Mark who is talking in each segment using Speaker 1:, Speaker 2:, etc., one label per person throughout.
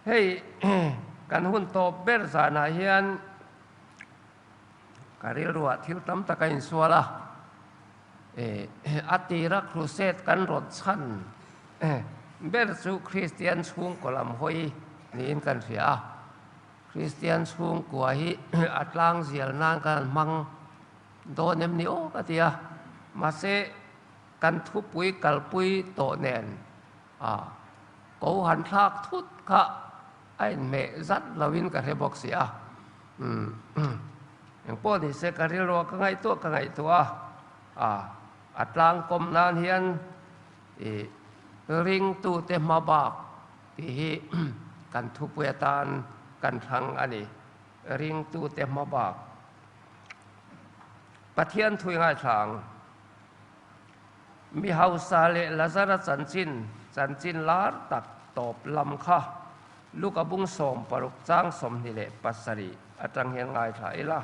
Speaker 1: Hei kan hun tawp ber zanah hian ka rilruah thil tam tak a insual a, a tira crusade kan rawt chhan ber chu Kristian chhungkaw lam hawi niin kan hria a, Kristian chhungkua hi a tlang zial nan kan han hmang dawn em ni aw ka ti a, mahse kan thupui kalpui tawh nen a ko han thlak thut kha a inhmeh zat loin ka hre bawk si a. Engpawh ni se ka rilruah ka ngaihtuah ka ngaihtuah a, a tlangkawm nan hian i ringtute hma bak tih hi kan thupui atan kan thlang a ni. Ringtute hma bak. Pathian thui ngaithla ang. Mi hausa leh Lazara chanchin, chanchin lar tak tawp lam kha Luka bung 16 chang 27 atang hian ngaithla ila.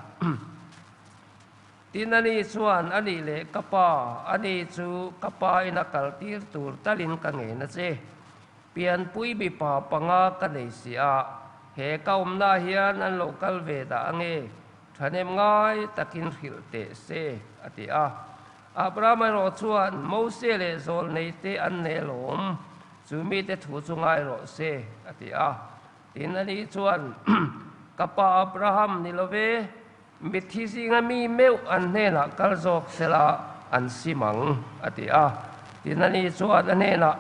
Speaker 1: Tin ani chuan, Ani leh ka pa, ani chu ka pa in a kal tir tur talin ka ngen a che. Pianpui mipa panga ka nei si a, he ka awmna hian an lo kal ve dah ange, thahnem ngai takin hrilh teh se, a ti a. Abraham erawh chuan Mose leh zawlneite an nei alawm, chu mite thu chu ngai rawh se, a ti a. Tin, ani chuan, Ka pa Abraham ni lo ve, mitthi zinga mi meuh an hnenah kal zawk sela an sim ang, a ti a. Tin, ani chuan a hnenah,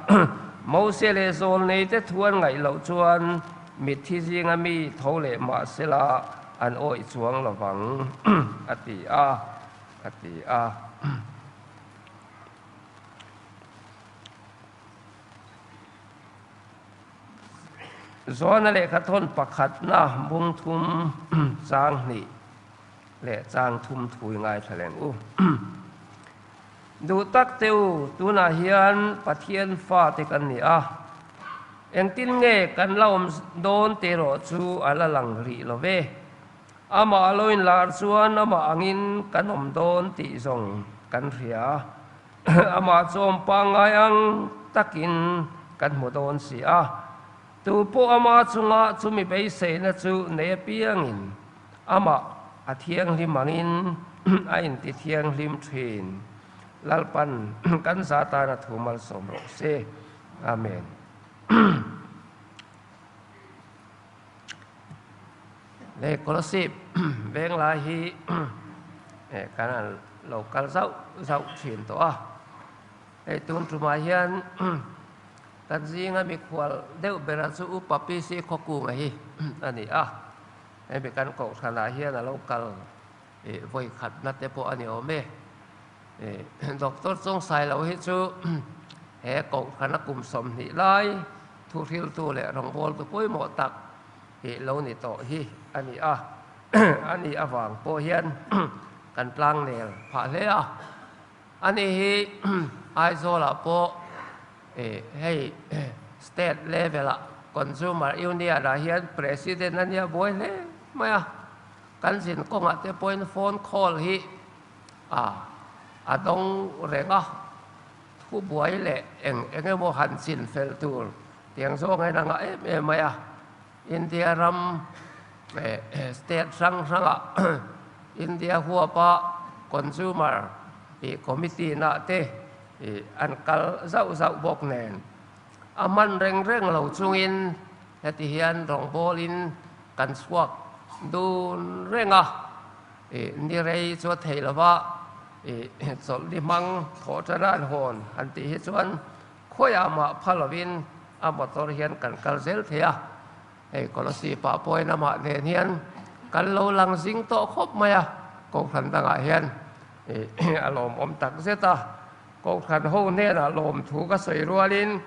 Speaker 1: Mose leh zawlneite thu an ngaih loh chuan mitthi zinga mi tho leh mah sela an awih chuang lo vang, a ti a. A ti a. Zawna lehkha thawn pakhatna bung thum chang hnih leh chang thum thui ngaithla leng u. Duh tak te u, tunah hian Pathian fate kan ni a. Engtin nge kan la awm dawn tih erawh chu a la lang rih lo ve. Amah lo inlar chuan amah angin kan awm dawn tih zawng kan hria. Amah chu awm pangngai ang takin kan hmu dawn si a. Tu pawh ama chunga chumi beiseina chu nei apiangin amah a thianghlim angin a inti thianghlim thin. Lalpan kan za tana thu malsawm rawh se. Amen. Leh Kolasib veng lai hi kan han lo kal zauh zauh thin tawh a, hei tun tumah hian kan zinga mikhual deuh bera chu Upa PC Khawkunga hi a ni a, hemi kan kohhranah hian a lo kal vawi khatna te pawh a ni awm e. Doctor Chawngsailo hi chu he kohhrana kum 20 lai Thuhriltu leh rawngbawltu pawimawh tak hi lo ni tawh hi a ni a, a nih avang pawh hian kan tlangnel phah hle a. Ani hi Aizawlah pawh hei state level-ah Consumer Union-ah hian President a nia buai hle mai a. Kan zin kawngah te pawhin phone call hi a dawng reng a. Thu buai leh eng eng emaw han chin fel tur tiang zawng hian a ngah em em mai a. India ram state hrang hrangah India huapa consumer tih committee nah te an kal zauh zauh bawk nen a hman reng reng lo chungin heti hian rawngbawlin kan chhuak dun reng a. Ni rei chu a thei lova chawlh ni hmang thawh tan a an hawn han tih hi chuan khawiah mah pha lovin a motor hian kan kal zel thei a, hei Kolasib ah pawhin amah nen hian kan lo lang zing tawh khawp mai a, Kohhran dangah hian a lawmawm tak zet a, Kohhran ho hnenah lawmthu ka sawi rualin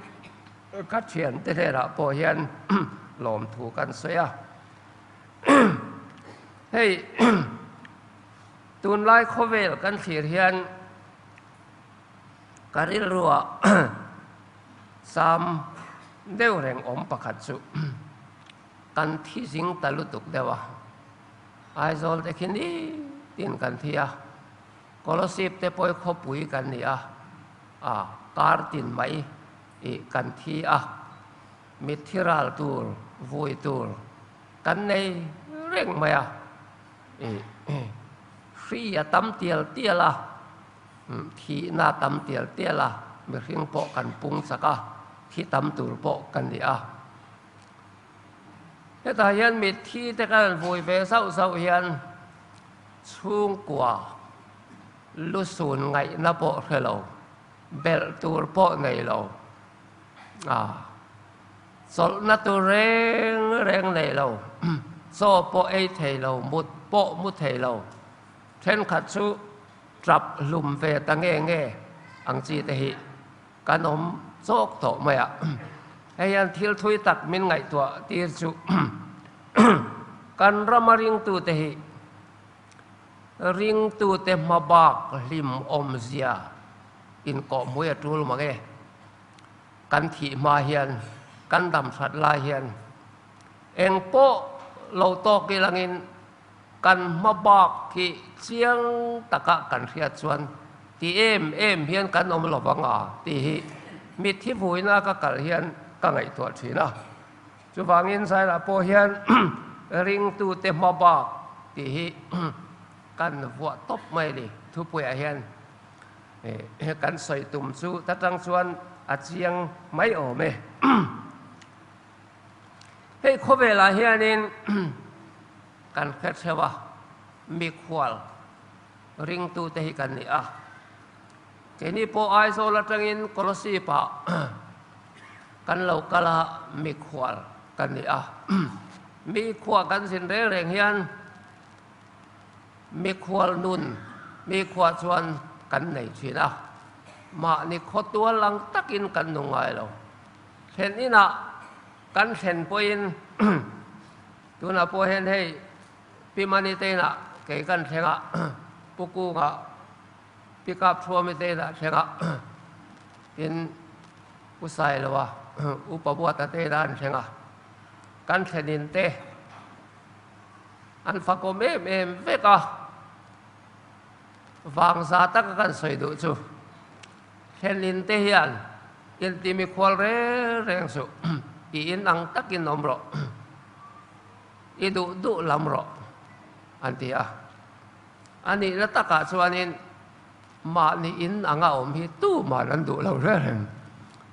Speaker 1: ka thiante hnenah pawh hian lawmthu kan sawi a. Hei tunlai khawvel kan thlir hian ka rilruah sam deuh reng awm pakhat chu kan thi zing ta lutuk deuh a, Aizawl te khi nitin kan thi a, Kolasib te pawh hi khawpui kan ni a, kar tin mai kan thi a, mitthi ral tur. Vui tur kan nei reng mai a, hri a tam tial tial a, thihna a tam tial tial a, mihring pawh kan pung chak a, thi tam tur pawh kan ni a. Hetah hian mitthi te kan han vui ve zauh zauh hian chhungkua lusun ngaihna pawh hre lo, belh tur pawh nei lo a. Chawlhna tur reng reng nei lo, chaw pawh ei thei lo, mut pawh mu thei lo, thenkhat chu tap hlum ve ta nge nge ang chi te hi kan awm chawk tawh mai a. Hei hian thil thui tak min ngaihtuah tir chu kan rama ringtute hi ringtute hmabak hlim awmzia inkawhhmui a tul mang e. Kan thih hma hian, kan dam hrat lai hian eng pawh lo tawk ilangin kan hma bak hi chiang taka kan hriat chuan ti em em hian kan awm lo vang a tih hi mitthi vuina ka kal hian ka ngaihtuah thin a. Chuvangin Zairah pawh hian ringtute hma bak tih hi kan vuah tawp mai a ni thupuiah hian. Kan sawi tum chu ta tang chuan a chiang mai awm e. Hei khawvelah hianin kan hre theuh a, mikhual ringtute hi kan ni a. Keini pawh Aizawl atangin Kolosip-ah kan lo kal a, mikhual kan ni a. Mikhua kan zin reng reng hian Mikhual nun mi khua chuan kan nei thin a, mahni khawtual ang takin kan nu ngai lo. Thlen inah kan thlen pawhin tunah pawh hian hei Pi Mani te inah kei kan thleng a, Pu Kunga Pi Kap Thuami te inah thleng a, tin Pu Sailoa Upa Buata te inah an thleng a, kan thlen in te An fakawm em em vek a, vang za taka kan sawi duh chu thlenin te hian inti mikhual reng reng suh tiin ang takin awm rawh, i duh duh lam rawh an ti a. A nihna takah chuanin mahni in anga awm hi tuman an duh lo reng reng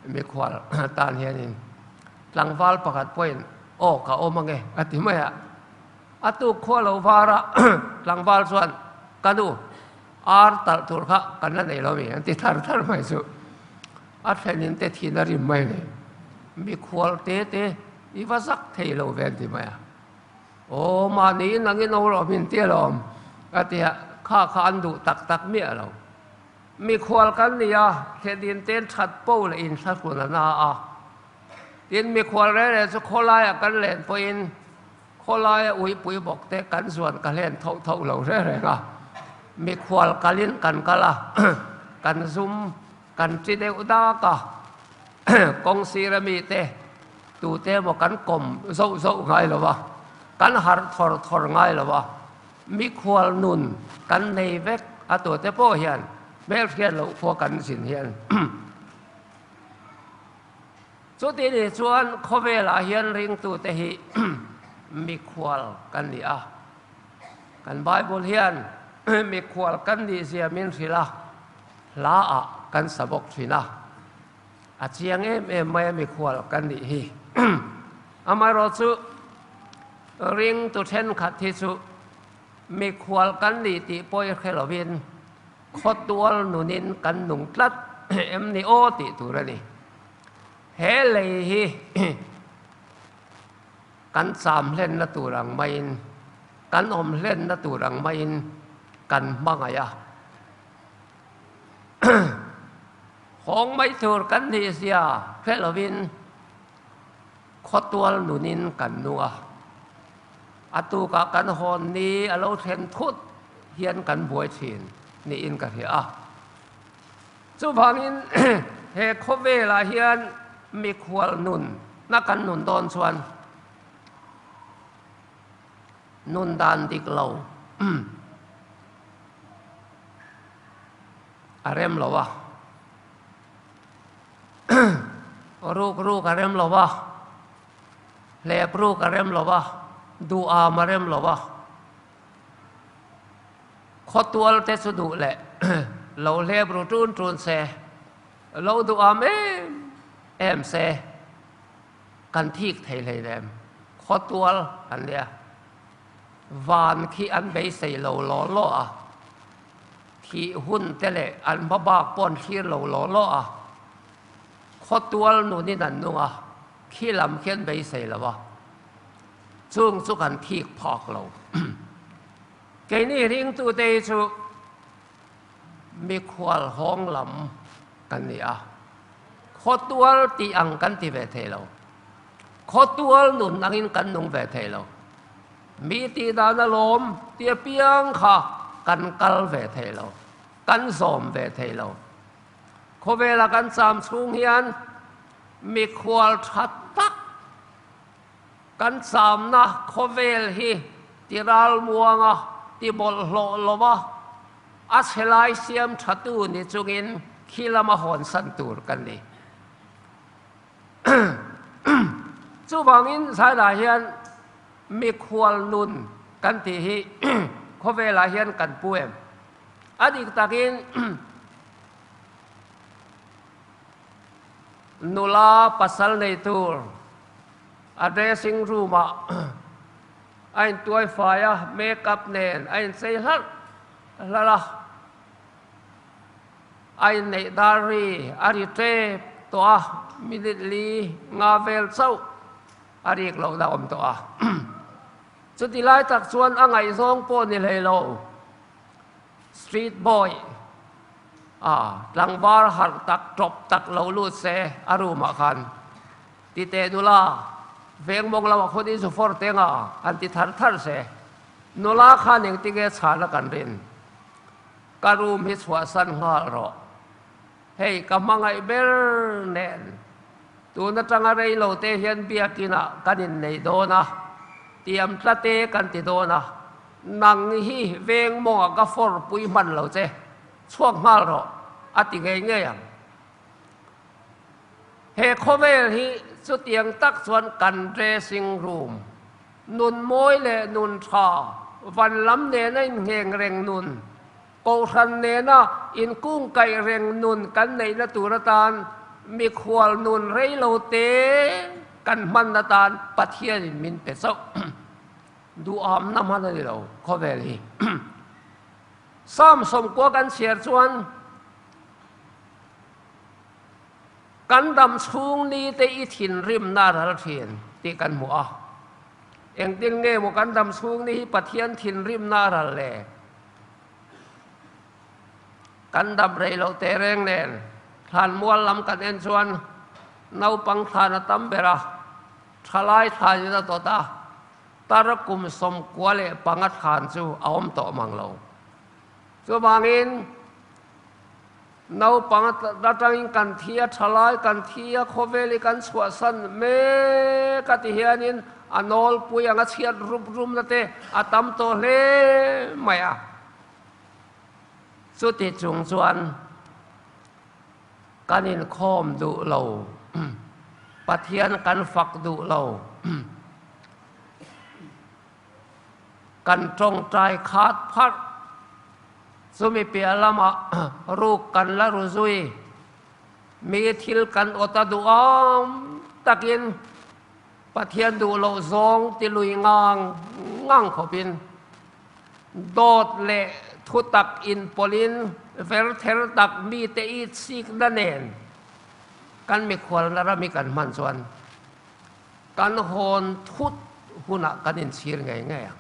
Speaker 1: mikhual tan hianin tlangval pakhat pawhin aw ka awm ange a ti mai a. A tuk khua lo var a tlangval chuan ka nu ar talh tur kha kan la nei lo mi an ti thar thar mai chu a thlenin te thin a rim mai nei mikhual te te i va zak thei lo ve an ti mai a. Aw mahni in angin o rawh min ti alawm a ti a, kha kha an duh tak tak miah lo. Mikhual kan ni a, thlenin ten that po leh inthlahrun a na a. Tin, mikhual reng reng chu khawlaiah kan len pawhin khawlaia uipui bawk te kan zuan ka hlen tho tho lo reng reng a. Mikhual kalin kan kal a, kan zum kan chi deuh dak a, kawng sira mite tute emaw kan kawm zoh zoh ngai lo a, kan harh thawr thawr ngai lo a, mikhual nun kan nei vek a tute pawh hian hmelhriat loh khua kan zin hian chuti ni chuan khawvelah hian ringtute hi mikhual kan ni a, kan Bible hian mikhual kan nih zia min hrilh a, hla ah kan sa bawk thin a. A chiang em em mai a mikhual kan nih hi. Amaherawh chu ringtu thenkhat hi chu mikhual kan nih tih pawh i hre lovin khawtual nunin kan nung tlat em ni aw tih tur a ni. He lei hi kan cham hlenna tur ang maiin, kan awm hlenna tur ang maiin kan hmangaih a. Hawng mai tur kan nih zia hre lovin khawtual nunin kan nung a, a tukah kan hawn ni a lo thlen thut hian kan buai thin niin ka hria a. Chuvangin he khawvelah hian mikhual nun na kan nun dawn chuan nun dan dik lo A rem lo a. Ruk ruk a rem lo a. Hlep ruk a rem lo a, duham a rem lo a. Khawtual te chu duh leh lo hlep ru tun tun se, lo duham em em se kan thik thei hleinem. Khawtual an nia. Van khi an beisei lo law law a, thih hun te leh an hma bak pawh an thlir lo law law a. Khawtual nunin an nung a, khi lam khi an beisei lo a, chung chu kan thik phak lo. Keini ringtute hi chu mikhual hawng lam kan ni a, khawtual tih ang kan ti ve thei lo. Khawtual nun angin kan nung ve thei lo. Mi tih dan alawm ti apiang kha kan kal ve thei lo, kan zawm ve thei lo. Khawvela kan cham chhung hian mikhual tha tak kan chamna khawvel hi ti ralmuanga ti bawlhhlawh lova a chhe lai siam thatu ni chungin khi lama hawnsan tur kan ni. Chuvangin zailah hian mikhual nun kan tih hi khawvelah hian kan pu em? A dik takin nula pasal nei tur a dressing room ah a intuai fai a, make up nen a inchei hlarh hlarh a, a inneih dar ri a ri tep tawh a, minute li nga vel chauh a rik lohna a awm tawh a. Chuti lai tak chuan a ngaihzawng pawh ni hlei lo. Street boy a tlangval harh tak tawp tak lo lut se a room ah khan ti teh nula veng mawng lo ah khawn in zu fawr teng a han ti thar thar se nula khan engtinge chhan a kan rin ka room hi chhuahsan nghal rawh hei ka hmangaih ber nen tun atanga rei lo te hian biakin ah kan innei dawn a tiam tlate kan ti dawn a. Nang hi veng mawngah ka fawr pui hman lo che, chhuak nghal rawh, a ti ngei ngei ang. He khawvel hi chutiang tak chuan kan dressing room, nun mawi leh nun tha, van lam nena inngheng reng nun, kohhran nena inkungkaih reng nun kan neihna tur atan mikhual nun rei lo te kan hman atan Pathianin min pe chauh. Duhamna hman a ni lo khawvel hi. Psalm 90 kan chhiar chuan kan dam chhung ni te i thinrimna a ral thin tih kan hmu a. Engtin nge maw kan dam chhung ni hi Pathian thinrimna a ral le? Kan dam rei loh teh reng nen thlanmual lam kan en chuan naupang thlan a tam ber a. Thalai thlanin a dawt a, tar kum 95 thlan chu a awm tawh mang lo. Chuvangin, naupang atangin kan thi a, thalai kan thi a, khawvel hi kan chhuahsan mek a ti hianin a nawlpui anga chhiat rup rumna te a tam tawh hle mai a. Chuti chung chuan Kan inkhawm duh lo. Pathian kan fak duh lo. Kan tawngtai khat pharh. Chumi piah lamah ruk kan la ru zui. Mi thil kan awt a duhawm takin Pathian duh loh zawng ti lui ngang ngang khawpin Dawt leh thutak inpawlhin verther tak mite itsikna nen kan mikhualna ram hi kan hman chuan kan hawn thut hunah kan inchhir ngei ngei ang.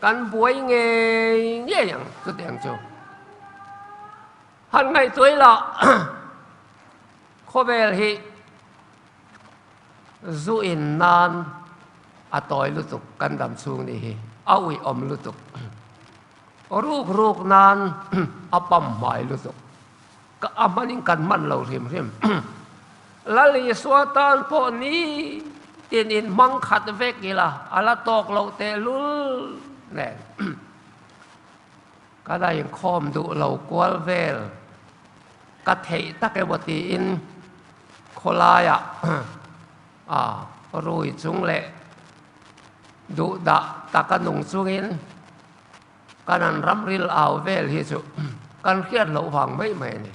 Speaker 1: Kan buai ngei ngei ang chutiang chu. Han ngaihtuah ila khawvel hi Zu in nan a tawi lutuk kan dam chhung ni hi a uiawm lutuk. Ruk ruk nan a pam hmai lutuk. Ka a hmanin kan hman lo hrim hrim. Lal Isua tan pawh ni tin in hmang khat vek ila a la tawk loh tehlul nen. Ka la inkhawm duh lo kual vel ka theih tak emaw tiin khawlaiah a rui chung leh Duh dah taka nung chungin kan an ramril au vel hi chu kan hriat loh vang mai mai a ni.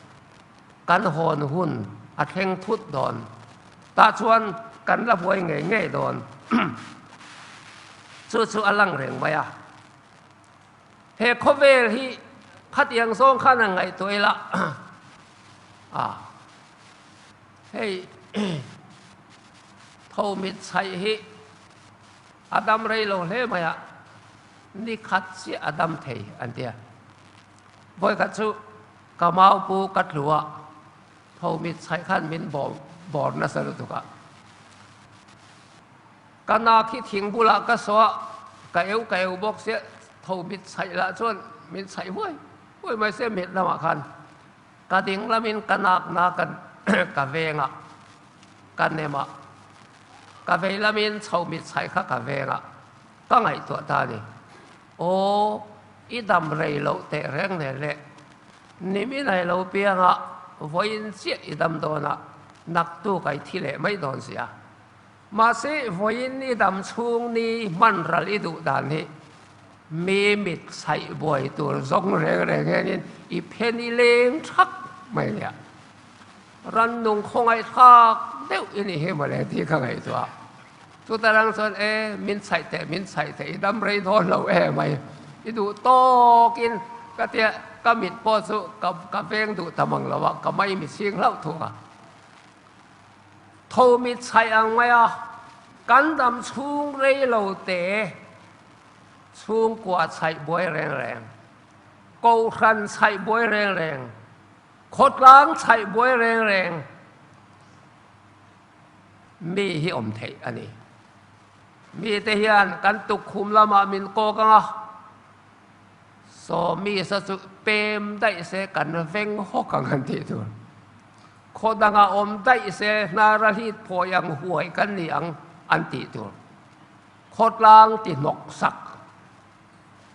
Speaker 1: Kan hawn hun a thleng thut dawn. Tah chuan kan la buai ngei ngei dawn. Chu chu a lang reng mai a. He khawvel hi khatiang zawng khan an ngaihtuah ila a hei tho mit chhaih hi a dam rei lo hle mai a, ni khat chiah a dam thei an ti a. Vawikhat chu ka mau pu ka tlu a, tho mit chhaih khan min bawr nasa lutuk a. Ka nak hi thing bulah ka saw a, ka eu ka eu bawk sia, tho mit chhaih lah chuan min chhaih huai huai mai sia mit lamah khan ka ding lamin ka nak na ka ka veng a, ka nem a, ka vei lamin chho mit chhaih kha ka veng a, ka ngaihtuah ta a ni. Aw, i dam rei loh teh reng nen le, nimin a i lo piang a, vawiin chiah i dam dawn a, naktuk a i thi leh mai dawn sia. Mahse, vawiin i dam chhung ni hman ral i duh dan hi mi mit chhaih buai tur zawng reng reng hianin i phen i leng thak mai nia. Rannung khawngaihthlak deuh i ni hi mawle tih ka ngaihtuah. Chuta rang chuan e, min chhaih teh, min chhaih teh, i dam rei dawn lo e mai. I duh tawkin ka tia ka mit pawh chu ka veng duh ta mang lo a, ka mai mi chhing hlauh thung a. Tho mit chhaih ang mai a, kan dam chhung rei lo te chhungkua chhaih buai reng reng, kohhran chhaih buai reng reng, khawtlang chhaih buai reng reng mi hi awm theih a ni. Mite hian kan tukkhum lamah min kawk ang a, saw mi sa chu pem daih se kan veng hawk ang an tih tur. Khaw dangah awm daih se hnar a hlit phawi ang huai kan ni ang an tih tur. Khawtlang ti hnawk sak.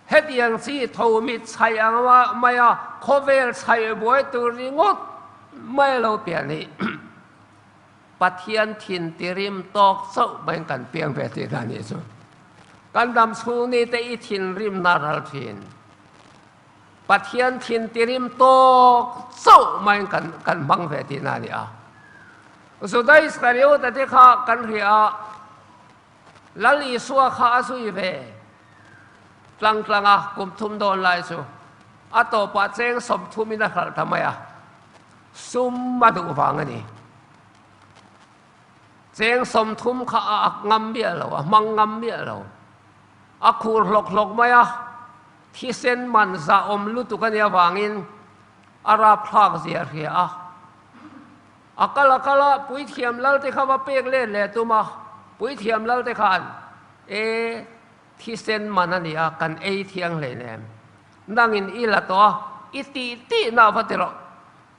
Speaker 1: Hetiang chi tho mit chhaih ang mai a khawvel chhaih buai tur ringawt mai lo pian hi Pathian thin tirim tawk chauh maiin kan piang ve tih dan nih chu. Kan dam chhung ni te i thinrimna ral thin. Pathian thin tirim tawk chauh maiin kan kan hmang ve tihna a ni a. Juda Iskariota te kha kan hria a, Lal Isua kha a zui ve tlang tlang a, kum thum dawn lai chu a tawpah cheng sawmthumin a hralh ta mai a, sum a duh vang a ni. Cheng 30 kha a ak ngam miah lo, a hmang ngam miah lo. A khur hlawk hlawk mai a, thisen man zahawm lutuk a nih avangin a rapthlak zia a hria a. A kal a kal a, puithiam lalte kha va pek let leh tum a, puithiam lalte khan, E, thisen man a ni a, kan ei thiang hleinem. Nangin i la tawh a, i tih tihna va ti rawh.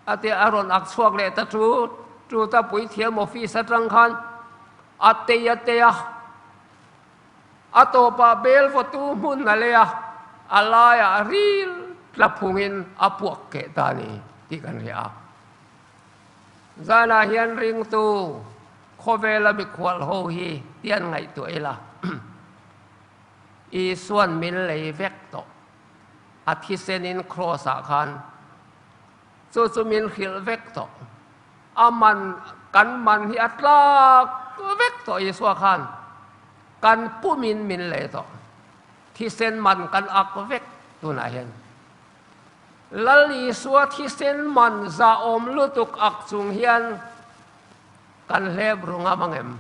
Speaker 1: A ti a rawn ak chhuak leh ta chu chu ta puithiam office atang khan a tei a tei a, a tawpah bel vawtu hmun a lei a, a laiah ril tla phungin a puak keh ta a ni tih kan hria a. Zanah hian ringtu khawvela mikhual ho hi tian ngaihtuah ila Isuan min lei vek tawh. A thisenin Kraws-ah khan chu chu min hrilh vek tawh. A man, kan man hi a tlak vek tawh Isua khan kan pumin min lei tawh. Thisen man kan ak vek tunah hian. Lal Isua thisen man zahawm lutuk ak chung hian kan hlep ru ngam ang em?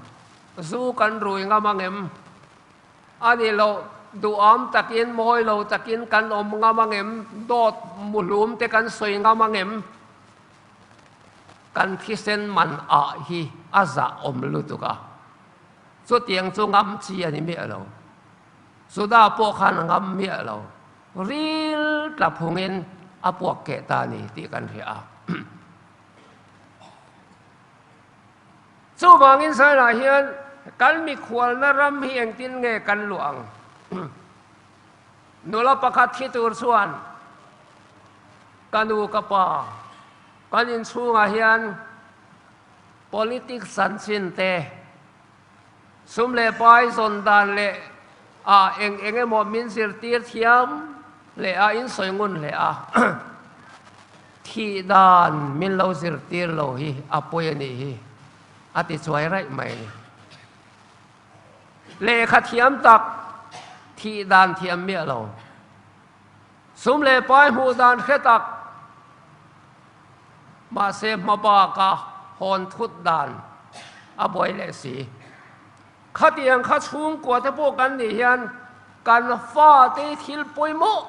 Speaker 1: Zu kan rui ngam ang em? A ni lo, duham takin, mawi lo takin kan awm ngam ang em? Dawt muhlum te kan sawi ngam ang em? Kan thisen man ah hi a zah awm lutuk a, chutiang chu ngam chi a ni miah lo. Juda pawh khan a ngam miah lo, ril tla phungin a puak keh ta a ni tih kan hria a. Chuvangin Sainah hian kan mikhualna ram hi engtin nge kan luah ang? Nula pakhat thi tur chuan ka nu ka pa kan inchhungah hian politics chanchin te, sum leh pai zawn dan leh. A eng eng emaw min zirtir thiam hle a, in sawi ngun hle a. Thih dan min lo zirtir lo hi a pawi a nih hi, a ti chuai raih mai a ni. Lehkha thiam tak thih dan thiam miah lo. Sum leh pai hmuh dan hre tak, mahse hma baka hawn thut dan a buai leh si. Khatiang kha chhungkua te pawh kan nih hian kan fate thil pawimawh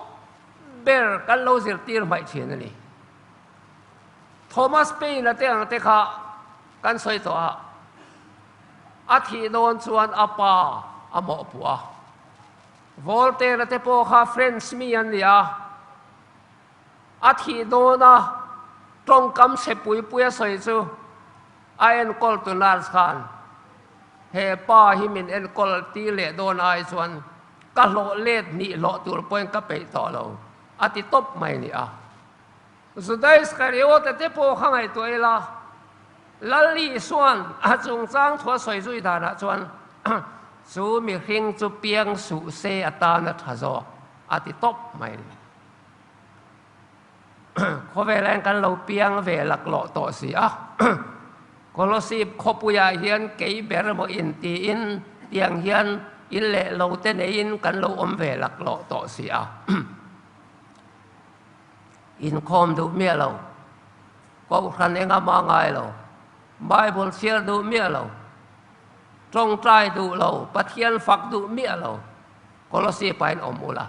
Speaker 1: ber kan lo zirtir hmaih thin a ni. Thomas Paine-a te ang te kha kan sawi tawh a, a thih dawn chuan a pa a mawhpuh a. Voltaire-a te pawh kha French mi an ni a, a thih dawna tawngkam chhe pui pui a sawi chu a enkawl tu nurse khan he pa hi min enkawl ti leh dawn ai chuan ka hlawh let hnih hlawh tur pawhin ka peih tawh lo a ti tawp mai ni a. Juda Iskariot-a te pawh kha ngaihtuah ila, Lal Isua'n a chungchang thu a sawi zui danah chuan chu mihring chu piang suh se atan a tha zawk a ti tawp mai a ni. Khawvelah hian kan lo piang ve laklawh tawh si a, Kolosip khawpuiah hian kei ber emaw intiin tiang hian in leh lo te neiin kan lo awm ve laklawh tawh si a. Inkhawm duh miah lo, Kohhran enga mah ngai lo, Bible chhiar duh miah lo, tawngtai duh lo, Pathian fak duh miah lo, Kolossi pain awm ula,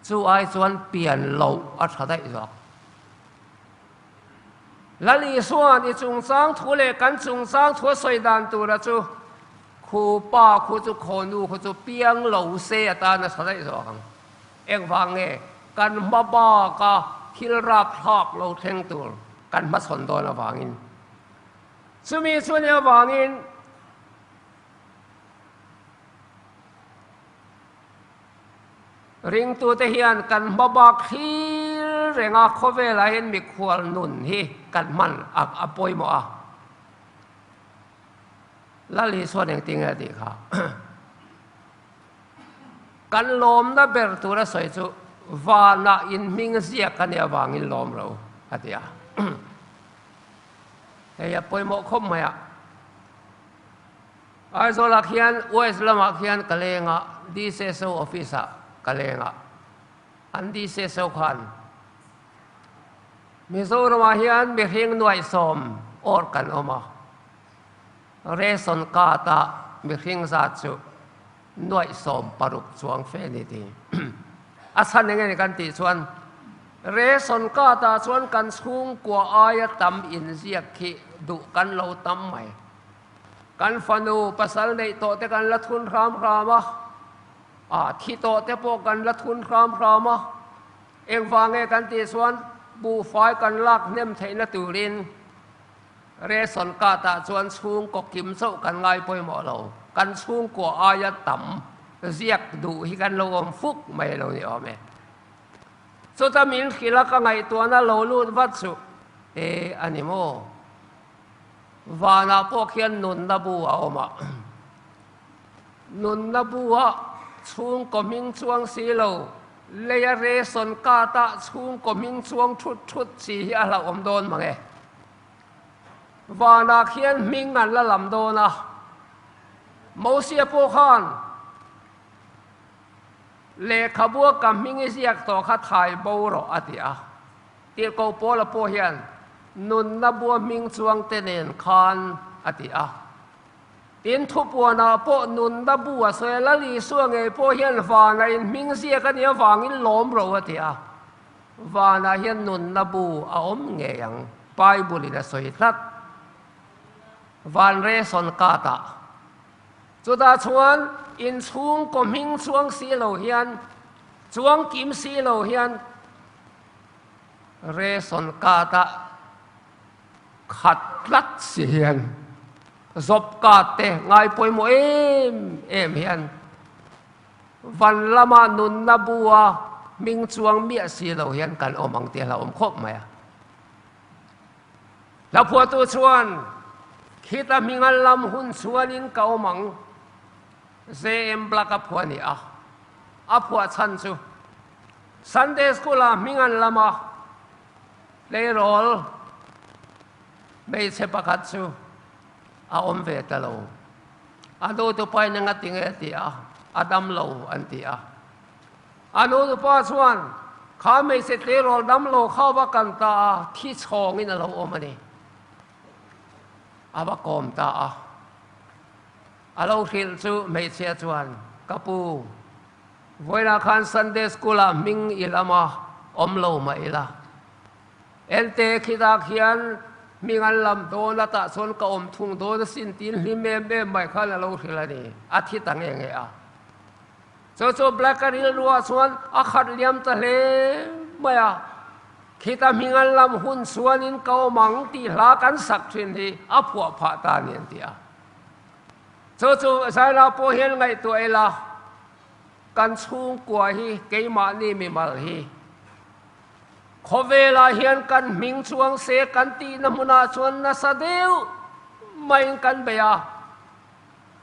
Speaker 1: chu ai chuan pian loh a tha daih zawk. Lal Isua'n i chungchang thu leh kan chungchang thu a sawi dan tura chu khu pa khu chu khawnu khu chu piang lo se atan a tha daih zawk ang. Engvang nge kan hma baka thil rapthlak lo thleng tur kan hmachhawn dawn avangin? Chumi chu nia avangin ringtute hian kan hma bak thlir renga khawvelah hian mikhual nun hi kan hman a pawimawh a. Lal Isuan engtin nge a tih kha? Kan lawmna ber tura sawi chu vanah in hming ziak a nih avangin lawm lo a ti a. Hei a pawimawh khawp mai a. Aizawlah khian West lamah khian ka leng a, DCSO office ah ka leng a. An DCSO khan Mizoramah hian mihring nuaihsawm awr kan awm a. Ration card ah mihring zat chu 60 chuang fe a ni ti. A chhan eng nge kan tih chuan ration card ah chuan kan chhungkua aia tam inziak khi duh kan lo tam mai. Kan fanu pasal neih tawh te kan la thun hram hram a, ah thi tawh te pawh kan la thun hram hram a. Engvang nge kan tih chuan buhfai kan lak hnem theihna turin Ration card ah chuan chhungkaw kim chauh kan ngai pawimawh lo, kan chhungkua aia tam ziak duh hi kan lo awm fuk mai lo ni awm e. Chuta min hrilh a ka ngaihtuahna lo lut vat chu e a ni maw? Vanah pawh khian nunna bu a awm a, nunna bu ah chhungkaw hming chuang si lo, leia ration card ah chhungkaw hming chuang thut thut si hi a hlauhawm dawn mang e. Vanah khian hming an la lam dawn a, Mosia pawh khan lehkhabua ka hming i ziak tawh kha thai bo rawh a ti a. Tirhkoh Paula pawh hian nunna bua hming chuang te nen khan a ti a. Tin, thupuanah pawh nunna bu a sawi a, Lal Isua ngei pawh hian vanah in hming ziak a nih avangin lawm rawh a ti a. Vanah hian nunna bu a awm ngei ang, Bible in a sawi tlat. Van ration card ah. Chutah chuan inchhungkaw hming chuang si lo hian, chuang kim si lo hian ration card ah khat tlat si hian job card te ngai pawimawh em em hian Van lama nunna bua hming chuang miah si lo hian kan awm ang tih a hlauhawm khawp mai a. Hlaphuahtu chuan, Khita hminga lam hun chuanin ka awm ang. JM Black a phuah a ni a, a phuah chhan chu Sunday School ah hming an lam a, tleirawl hmeichhe pakhat chu a awm ve ta lo. A nu tupain eng a ti nge ti a, a dam lo an ti a. A nu tupa chuan kha hmeichhe tleirawl dam lo kha va kan ta a, thi chhawngin a lo awm a ni. A va kawm ta a. A lo hrilh chu hmeichhia chuan, Ka pu, vawiinah khan Sunday School ah hming i lam a, awm lo mah ila. Ente khidak hian hming an lam dawn a, tah chuan ka awm thung dawn asin tiin hlim em em mai khan a lo hrilh a ni. A thi ta nge nge a. Chu chu Black-a rilruah chuan a khat liam ta hle mai a. Khita hming an lam hun chuanin ka awm ang tih hla kan sak thin hi a phuah phah ta a ni an ti a. Chu chu Zaila pawh hian ngaihtuah ila, kan chhungkua hi keimahni mimal hi khawvelah hian kan hming chuang se kan tihna hmunah chuan nasa deuh maiin kan bei a.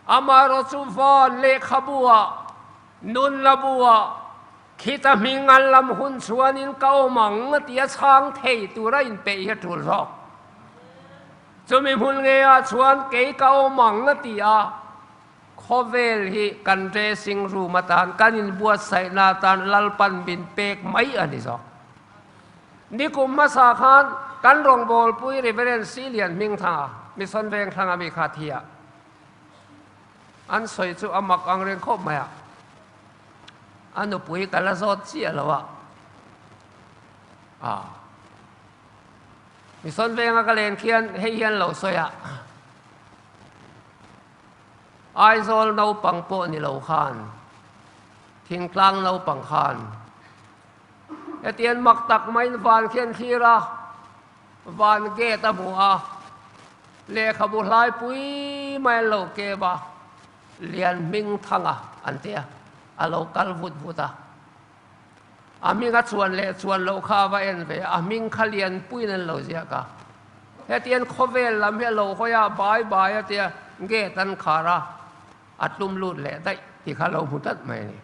Speaker 1: Amaherawh chu van lehkhabu-ah, nunlabu-ah, Khita hming an lam hun chuanin ka awm ang a ti a chhang thei tura inpeih hi a tul zawk. Chumi hmun ngeiah chuan kei ka awm ang a ti a, khawvel hi kan dressing room atan kan inbuatsaihna atan Lalpan min pek mai a ni zawk. Nikum hmasa khan kan rawngbawlpui Reverend Silian Hmingthanga, Mission Vengthlanga mi kha thi a, an sawi chu a mak ang reng khawp mai a. A nupui ka la zawt chiah lo a. Ah. Mission venga ka len khian hei hian lo sawi a. Aizawl naupang pawh ni lo khan, thingtlang naupang khan hetian mak tak maiin van khian thlir a, van gate a hmu a, lehkhabu hlaipui mai an lo kep a. Lian hming thanga an ti a, a lo kal vut vut a. A hming a chuan leh chuan loh kha a va en ve a, a hming kha lian puiin an lo ziak a. Hetiang khawvel lam hi a lo hawi a, bai bai a tia gate an khar a, a tlum lut leh daih tih kha a lo hmu tlat mai a ni.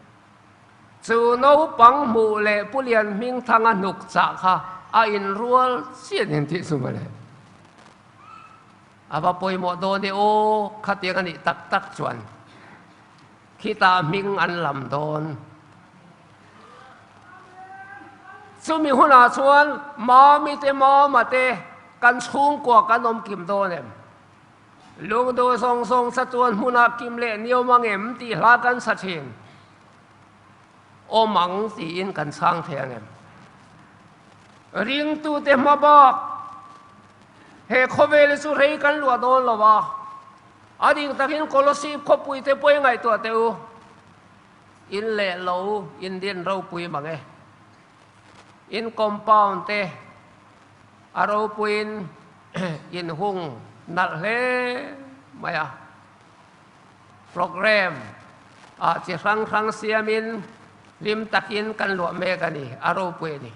Speaker 1: Chu naupang hmuh leh Pu Lian hming thanga hnuk chah kha a inrual chiah nen tih chu mawle. A va pawimawh dawn e aw, khatiang a nih tak tak chuan khitah hming an lam dawn. Chumi hunah chuan Mami te Mama te kan chhungkua kan awm kim dawn em? Lungduh zawng zawng chatuan hmunah kim leh niawm ang em tih hla kan sa thin. Awm ang tiin kan chhang thei ang em? Ringtute hma bak he khawvel hi chu rei kan luah dawn lo a, a ding takin Kolosip khawpui te pawh i ngaihtuah teh u, in leh lo in din ropui mang e. In compound te a ropuiin in hung nalh hle mai a. Programme ah chi hrang hrang siamin hlim takin kan luah mek a ni, a ropui a ni.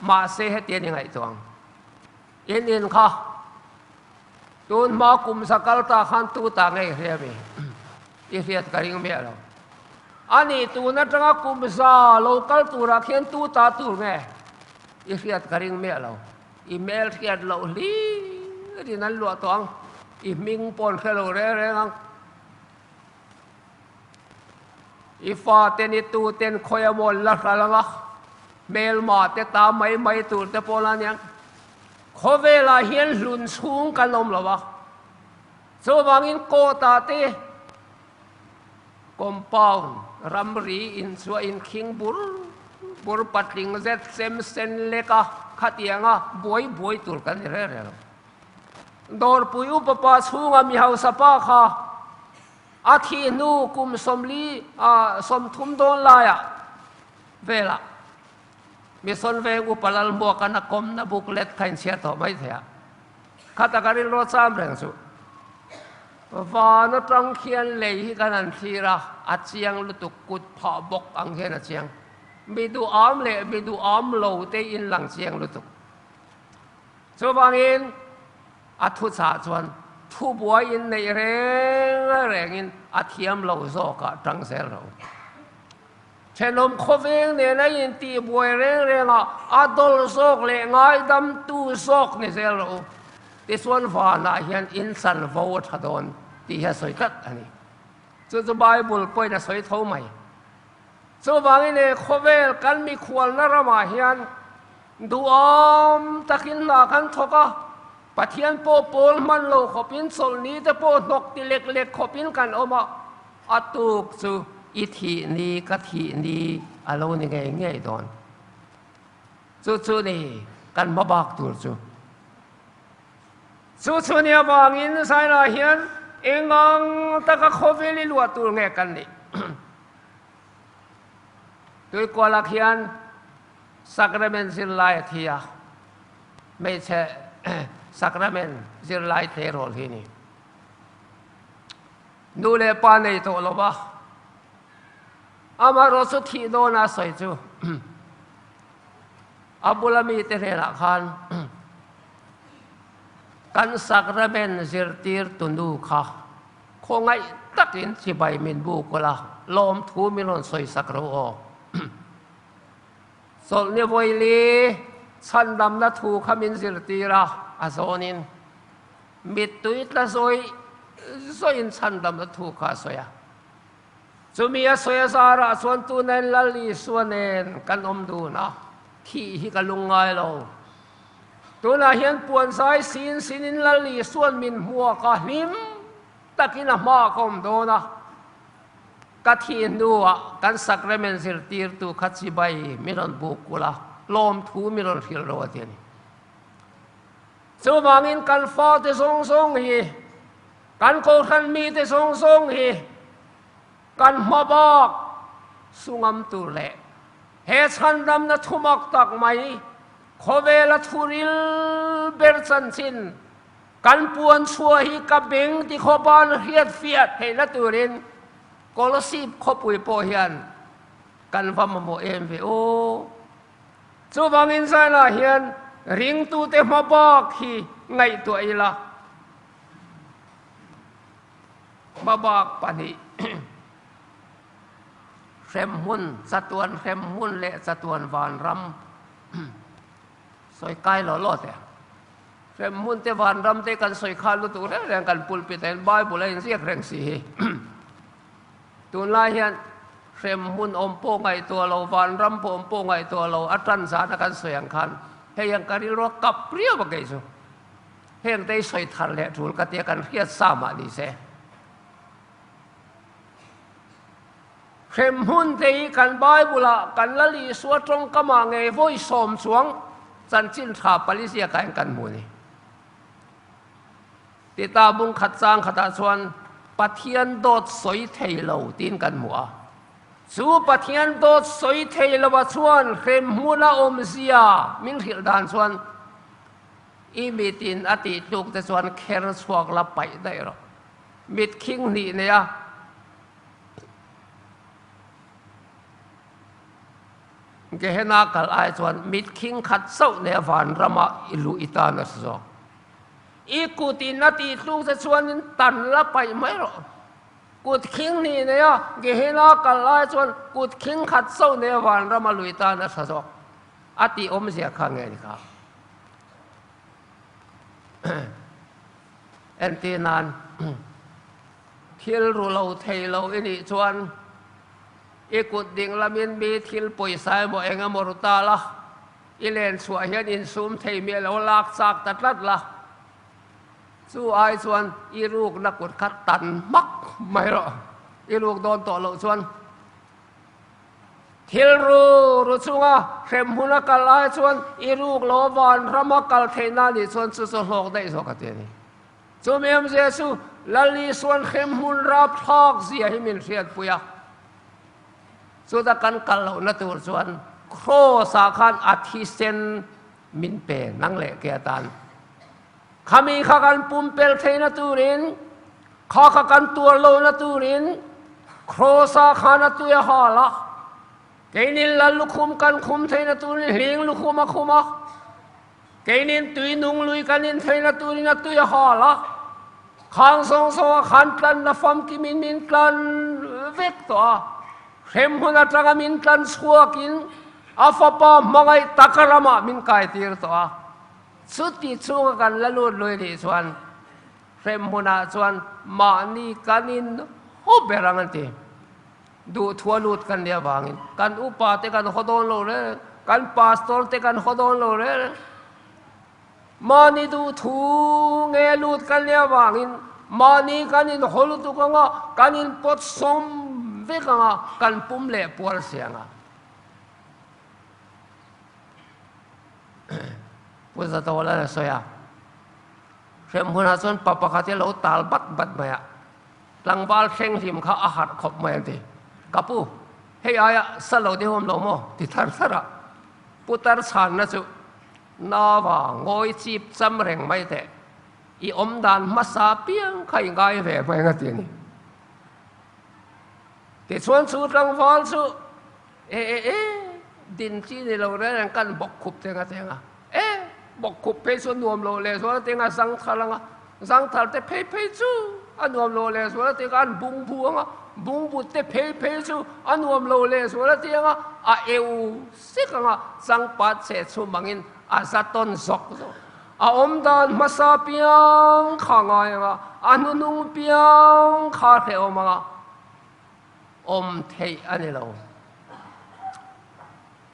Speaker 1: Mahse heti a ni ngaihtuah ang. In in kha tun hma kum za kal ta khan tu ta ngei hria mi? I hriat ka ring miah lo. A nih tun atanga kum za lo kal turah khian tu ta tur nge? I hriat ka ring miah lo. I hmel hriat loh hlirin an luah tawh ang. I hming pawh an hre lo reng reng ang. I fate ni tuten khawi a maw la hral ang a, hmelma te ta mai mai tur te pawh la aniang. Khawvelah hian hlun chhung kan awm lo a, chuvangin kawtah te compound ramri inchhuah inkhing bur bur patling zet chem sen lek a khatianga buai buai tur kan ni reng reng lo. Dawrpui upa pa chhunga mi hausa pa kha a thih hnu kum 40 30 dawn laiah velah Mission Veng upa Lalhmuaka'n a kawmna booklet kha inchhiar tawh mai thei a. Kha taka rilru cham reng chu. Van atang khian lei hi kan han thlir a, a chiang lutuk kut phah bawk ang hian a chiang. Mi duham leh mi duham lo te in lang chiang lutuk. Chuvangin a thuchah chuan. Thubuai in neih reng rengin a thiam lo zawkah tang zel ro. Thenawm khawveng nena intihbuai reng rengah a dawl zawk leh ngaidamtu zawk ni zel rawh u. Tichuan vanah hian in chanvo a tha dawn tih hi a sawi tlat a ni. Chu chu Bible pawhin a sawi tho mai. Chuvangin he khawvel kan mikhualna ramah hian duhawm takin hna kan thawk a, Pathian pawh pawl hman lo khawpin chawlhni te pawh hnawk ti lek lek khawpin kan awm a, a tuk chu i thih ni ka thih ni a lo ni ngei ngei dawn. Chu chu ni kan hmabak tur chu. Chu chu ni avangin Zaina hian engang taka khawvel i luah tur nge kan nih? Tuikualak hian Sacrament zirlai a thi a, hmeichhe Sacrament zirlai tleirawl hi a ni. Nu leh pa nei tawh lo va, amaherawh chu thih dawna a sawi chu a bula mite hnenah khan kan Sacrament zirtir tunu kha khawngaih takin chibai min buk ula, lawmthu min rawn sawi sak ro aw. Chawlhni vawili chhandamna thu kha min zirtir a, a zawnin mittui tla zawih zawihin chhandamna thu kha a sawi a. Chumi a sawi a zarah chuan tunain Lal Isua nen kan awm dun a, thih hi ka lung ngai lo. Tunah hian puanzai sin sinin Lal Isua'n min hmuak a, hlim takin a hmaah ka awm dawn a. Ka thih hnuah kan sacrament zirtirtu kha chibai min rawn buk kulh a, lawmthu min rawn hrilh ro a ti a ni. Chuvangin kan fate zawng zawng hi, kan kohhran mite zawng zawng hi kan hma bak sungam tur leh he chhandamna thumak tak mai khawvela thuril ber chanchin Kan puan chhuah hi ka beng ti khawpan hriat fiah theihna turin Kolasib khawpui pawh hian kan va mamawh em ve aw. Chuvangin zanah hian ringtute hma bak hi ngaihtuah ila, hma bak pahnih hremhmun, chatuan hremhmun leh chatuan vanram sawi kai law law teh. Hremhmun te vanram te kan sawi kha lutuk reng reng kan pulpit ah hian Bible a inziak reng si hi. Tunlai hian hremhmun awm pawh ngaihtuah lo, vanram pawh awm pawh ngaihtuah lo a tan zana kan sawi ang khan hei ang ka rilru a kap riau a kei chu. Heng te hi sawi thar leh tul ka tia kan hriat sa mah ni se. Hremhmun te hi kan Bible ah kan Lal Isua tawngkamah ngei vawi sawm chuang chanchin tha pali ziakah hian kan hmu a ni. Tita bung khat chang khatah chuan Pathian dawt sawi thei lo tiin kan hmu a. Chu Pathian dawt sawi thei loah chuan hremhmun a awmzia min hrilh dan chuan i mitin a tih tluk te chuan kher chhuak la paih daih rawh. Mit khing hnih nei a. Gehenna kal ai chuan mit khing khat chauh leh vanrama i luh i tan a si zawk. I kut in a tih tluk che chuanin tan la paih mai rawh. Kut khing hnih nei a Gehenna kal ai chuan kut khing khat chauh leh vanrama luh i tan a tha zawk. A tih awmzia kha nge ni kha? Entir nan. Thil ru lo thei lo i nih chuan i kut ding lamin mi thil pawisa emaw eng emaw ru ta la, i len chhuah hian insum thei mi a lo lak chak ta tlat la. Chu ai chuan i rukna kut kha tan hmak mai rawh. I ruk dawn tawh loh chuan thil ru ru chunga hrem hmuna kal ai chuan i ruk lo vanrama kal theihna nih chuan chu chu hlawk daih zawk a ti a ni. Chumi awmzia chu Lal Isuan hremhmun rapthlak zia hi min hriatpui a, chuta kan kal lohna tur chuan Kraws-ah khan a thisen min pe nang leh ke atan. Khami kha kan pumpel theihna turin, kha kha kan tuar lohna turin Kraws-ah khan a tui a hal a, keinin Lal lukhum kan khum theihna turin hling lukhum a khum a. Keinin tui nung lui kan intheihna turin a tui a hal a. Khang zawng zawng a khan tlanna famkimin min tlan vek tawh a, hremhmun atanga min tlan chhuakin a fapa hmangaih taka ramah min kaitir tawh a. Chuti chhunga kan la lut lui nih chuan hremhmunah chuan mahni kan in haw ber ang an ti. Duhthua lut kan nih avangin kan upa te kan haw dawn lo reng, kan pastor te kan haw dawn lo reng. Mahni duhthu nge lut kan nih avangin mahni kan in haw lutuk ang a, kan in pawt sawm vek ang a, kan pum leh puar si ang a. Pu Zatawla a sawi a, Hremhmunah chuan pa pakhat hi a lo tal bat bat mai a, tlangval thleng hlim kha a harh khawp mai an ti. Ka pu, hei aia sa lo deuh awm lo maw? ti thar thar a. Putar chhanna chu Nava ngawi chip cham reng mai teh, i awm dan hmasa piang kha i ngai ve mai ang a ti a ni. Tichuan chu tlangval chu E e e, din chi ni lo reng reng kan bawk khup teng a teng a. E, bawk khup phei chu a nuam lo leh zual a teng a, zang thar ang a. Zang thar te phei phei chu a nuam lo leh zual a teng a, an bung bu ang a. Bung but te phei phei chu a nuam lo leh zual a teng a, a eu sek ang a, changpat chhe chhum angin a za tawn zawk zawk. A awm dan hmasa piang kha ngai ang a, a hnuhnung piang kha hrehawm ang a. Awm theih a ni lo.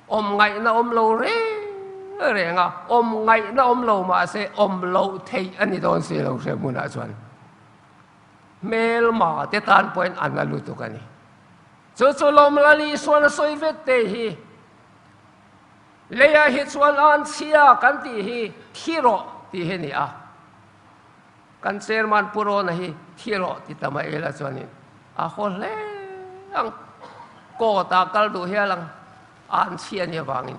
Speaker 1: Awm ngaihna awm lo reng reng a, awm ngaihna awm lo mahse awm loh theih a ni dawn si lo hre hmunah chuan hmelma te tan pawhin a na lutuk a ni. Chu chu Lawmlali suan a sawi vet te hi leiah hi chuan an chhia kan tih hi thi rawh tih hi a ni a. Kan chairman Pu Rawna hi thi rawh ti ta mai ila chuanin a haw hle ang. Court ah kal duh hial ang an chhi a nih avangin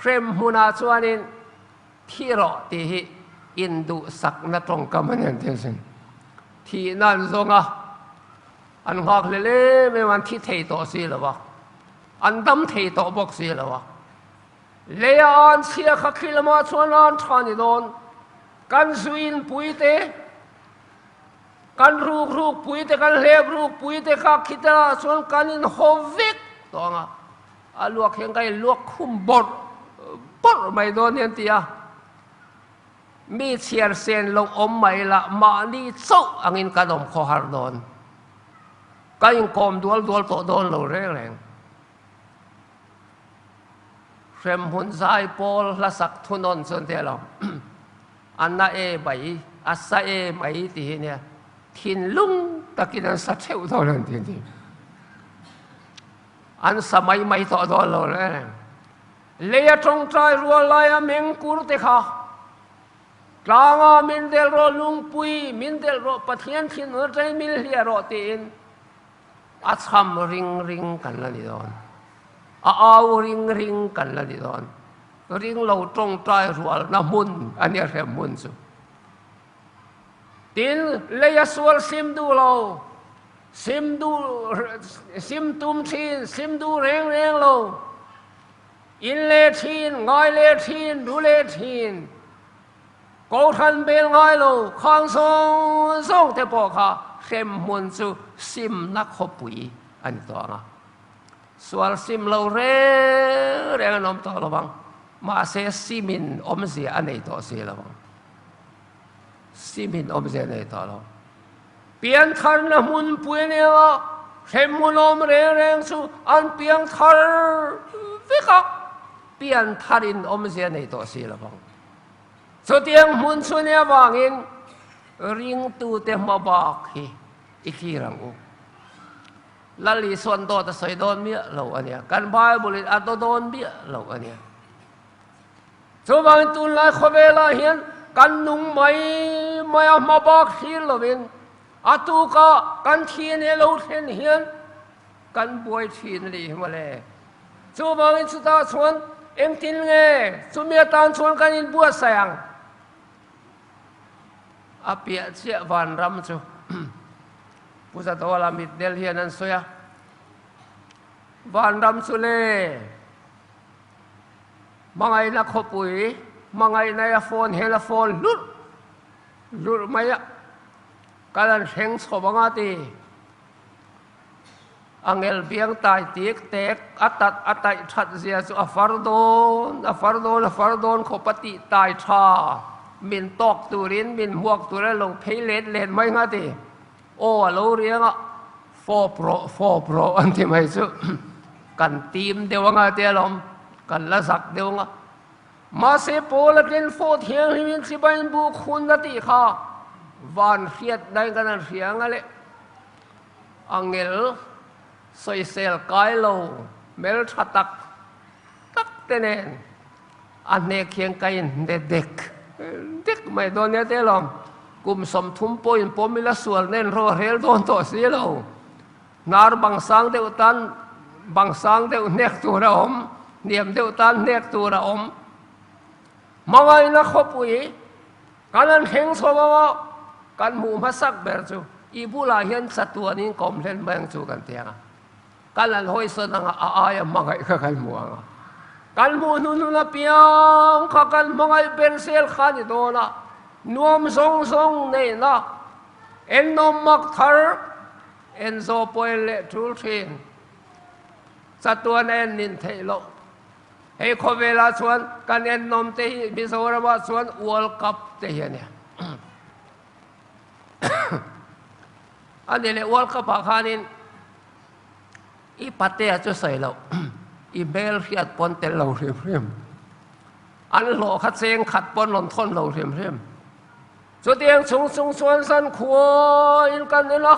Speaker 1: hrem hmunah chuanin thi rawh tih hi induhsakna tawngkam a ni an ti asin. Thihna an zawng a, an nghak hlel em em a, an thi thei tawh si lo a, an dam thei tawh bawk si lo a. Leia an chhia kha khi lamah chuan an tha ni dawn. Kan zuin pui te, kan ruk ruk pui te, kan hlep ruk pui te kha khitah chuan kan in haw vek tawh ang a. A luak hian ka in luak khum bawrh bawrh mai dawn hian ti a. Mi chhiar sen lo awm mai lah mahni chauh angin kan awm khaw har dawn. Ka inkawm dual dual tawh dawn lo reng reng. Hremhmun zai pawl hlasak thunawn chuan te lo a na e mai, a sa e mai ti hi nia thinlung takin an sa theuh dawn an ti ti. An sa mai mai tawh dawn lo reng reng. Lei a tawngtai rual laia mengkur te kha tlanga min del rawh lungpui min del rawh Pathian thinur atangin min hliah rawh tiin A chham ring ring kan la ni dawn. A au ring ring kan la ni dawn. Ring lo tawngtai rualna hmun a nia hrem hmun chu. Tin, lei a sual sim duh lo, sim duh, sim tum thin, sim duh reng reng lo, in leh thin, ngai leh thin, du leh thin, Kohhran bel ngai lo khang zawng zawng te pawh kha hremhmun chu simna khawpui a ni tawh ang a. Sual sim lo reng reng an awm tawh lo vang. Mahse simin awmzia a nei tawh si lo vang. Simin awmzia a nei tawh lo. Piantharna hmunpui a ni ang a, hremhmun awm reng reng chu an piangthar vek a, piantharin awmzia a nei tawh si lo vang. Chutiang hmun chu nia vangin ringtute hma bak hi i thlir ang u. Lal Isua'n dawt a sawi dawn miah lo a nia. Kan Bible-in a daw dawn miah lo a nia. Chuvangin tunlai khawvelah hian kan nung mai mai a hma bak thlir lovin a tuka kan thi nia lo thlen hian kan buai thin a nih hi mawle. Chuvangin chutah chuan engtin nge chumi atan chuan kan inbuatsaih ang? A piah chiah vanram chu Pu Zadawla mitdel hian an sawi a, Vanram chu le hmangaihna khawpui, hmangaihna a phone hian a phone hlurh hlurh mai a. Kan an thleng chho anga ti. A ngel biang tai tik tek a tat a taih that zia chu a far dawn a far dawn a far dawn khawp a tih tai tha min tawk turin min hmuak tur a lo phei let let mai nga ti. Aw a lo riang a fawp rawh fawp rawh an ti mai chu kan tim deuh anga tia lawm kan la zak deuh anga. Mahse Paul a tlin fawh thianghlimin chibain bu khun a tih kha van hriat dain kan han hria anga le. Angel sawisel kai lo hmel tha tak tak te nen a hnek hian ka inhne dek dek mai dawn nia te lawm. Kum 30 pawhin pawm ila sual nen ro a rel dawn tawh si lo. Hnar bang sang deuh tan bang sang deuh hnek tur a awm, hniam deuh tan hnek tur a awm. Hmangaihna khawpui kan han thleng chho ang a, kan hmuh hmasak ber chu i bulah hian chatuanin ka awm hlen mai ang chu kan ti ang a. Kan han hawisawn ang a, a aia hmangaih kha kan hmu ang a. Kan hmuh hnuhnun apiang kha kan hmangaih ber zel kha a ni dawn a, nuam zawng zawng neihna ennawm mak thar Enzo pawhin leh tul thin. Chatuan a en nin theih loh. Hei khawvelah chuan kan ennawm te hi Mizoramah chuan World Cup te hi a nia. A ni leh World Cup ah khanin i patea chu sawi loh, i hmel hriat pawn tel lo hrim hrim. An hlawh kha cheng khat pawn rawn thawn lo hrim hrim. Chutiang chung chung chuan zan khuain kan en a,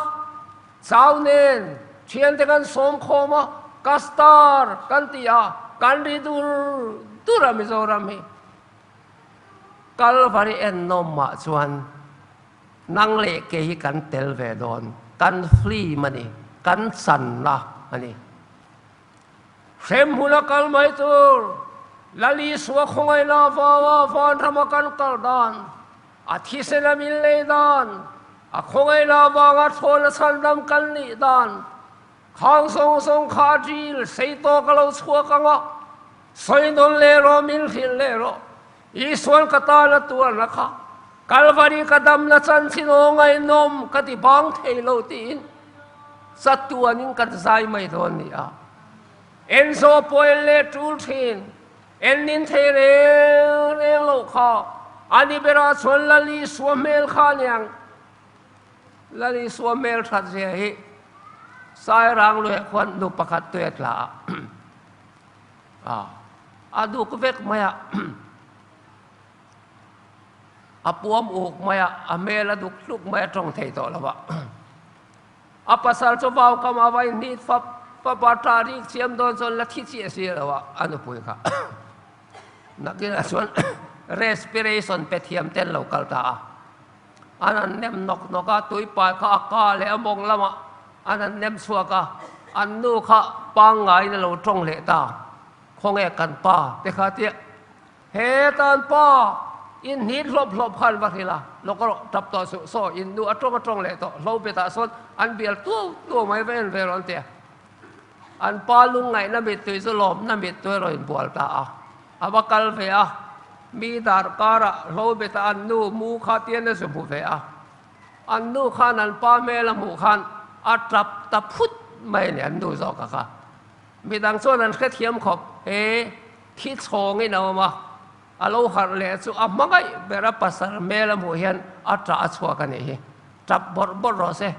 Speaker 1: chau nen thiante kan sawm khawm a, ka star kan ti a, kan ri dur dur a Mizoram hi. Kalvari ennawm mah chuan nang leh ke hi kan tel ve dawn, kan film a ni, kan channa a ni. Hremhmun a kal mai tur, Lal Isua khawngaihna avanga vanrama kan kal dan, a thisen a min lei dan, a khawngaihna avanga thawn a chhandam kan nih dan, khang zawng zawng kha a ṭil sei tawk a lo chhuak ang a, sawi nawn leh rawh, min hrilh leh rawh, Isuan ka tan a tuarna kha Kalvari ka damna chanchin aw ngaihnawm ka ti bang thei lo tiin chatuanin kan zai mai dawn ni a. Enzo pawhin leh tul thin, ennin thei reng reng loh kha a ni berah chuan Lal Isua hmel kha a niang. Lal Isua hmel that zia hi Sairang lueh khuan nu pakhat tui a tla a. A, a duk vek mai a, a puam uk mai a, a hmel a duk hluk mai a tawng thei tawh lo a. A pasal chu vau kam a va inhnit fap fap a, ṭah rik chiam dawn chuan la thi chiah si lo a, a nupui kha. Nakinah chuan respiration pe thiam ten lo kal ta a, an han nem nawk nawk a, tuipai kha a ka leh a mawng lamah an han nem chhuak a, an nu kha pangngaiin a lo tawng leh ta, Khawnge kan pa te kha tia, He tan pa in hnit hlawp hlawp khan va hrilh a, lawk rawh tap tawh suh, saw in nu a tawng a tawng leh tawh, hlo betah sawn an bial tuau tuau mai va en ve rawh an ti a, an pa lungngaihna mittui chu lawmna mittui a rawn inbual ta a. A va kal ve a, mi darkar ah hlo bet a an nu mu kha tian a zu hmu ve a. An nu khan an pa hmel a hmuh khan a tap ta phut mai a ni, an nu zawk a kha. Midang chuan an hrethiam khawp, he thi chhawngin a awm a, a lo harh leh chu a hmangaih ber a pasal hmel a hmuh hian a tah a chhuak a nih hi. Tap bawrh bawrh rawh se,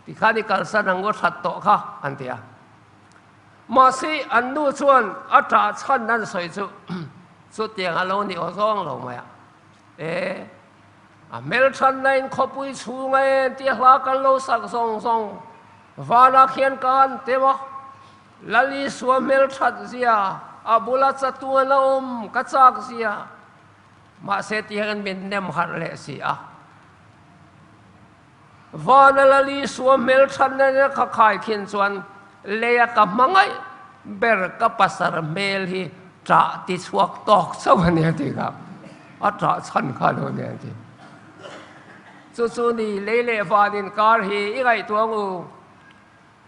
Speaker 1: tikhan i kalsan ang u that tawh kha, an ti a. Mahse, an nu chuan a ṭah chhan an sawi chu chutiang a lo ni aw zawng lo mai a. E, a hmelṭhanna in khawpui chhunga en tia hla kan lo sak zawng zawng vanah khian ka han teuh a, Lal Isua hmelṭhat zia, a bula chatuan a awm ka chak zia. Mahse, tihian min nem harh leh si a. Vana Lal Isua hmelthatna nen ka khai khin chuan leia ka hmangaih ber ka pasar hmel hi ṭah ti chhuak tawk chauh a ni a ti kha. A ṭah chhan kha lo ni a ti. Chu chu ni lei leh van inkar hi i ngaihtuah ang u.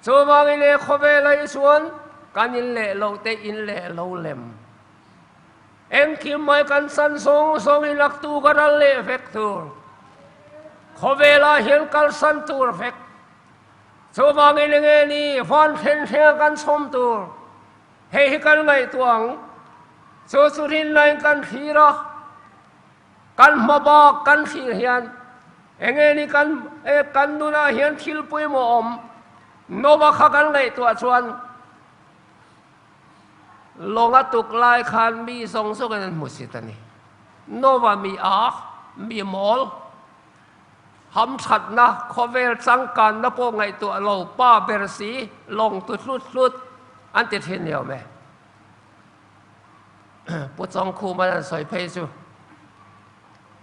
Speaker 1: Chuvangin he khawvela hi chuan kan in leh lo te in leh lo lem. Engkim mai kan chan zawng zawng in laktu ka ral leh vek tur. Khawvelah hian kalsan tur vek. Chuvangin enge ni van thlen thlenga kan chhawm tur? Hei hi kan ngaihtuah ang. Chu chu rinlain kan thlir a, kan hma bak kan thlir hian enge ni kan kan nunah hian thil pawimawh awm? Nova kha kan ngaihtuah chuan Lawnga tuk lai khan mi zawng zawngin an hmu sit a ni. Nova mi a, mi mawl, hamthatna, khawvel changkanna pawh ngaihtuah lo, pa ber si, lawng tu hlut hlut an ti thin ni awm e. Pu Chawngkhuman an sawi phei chu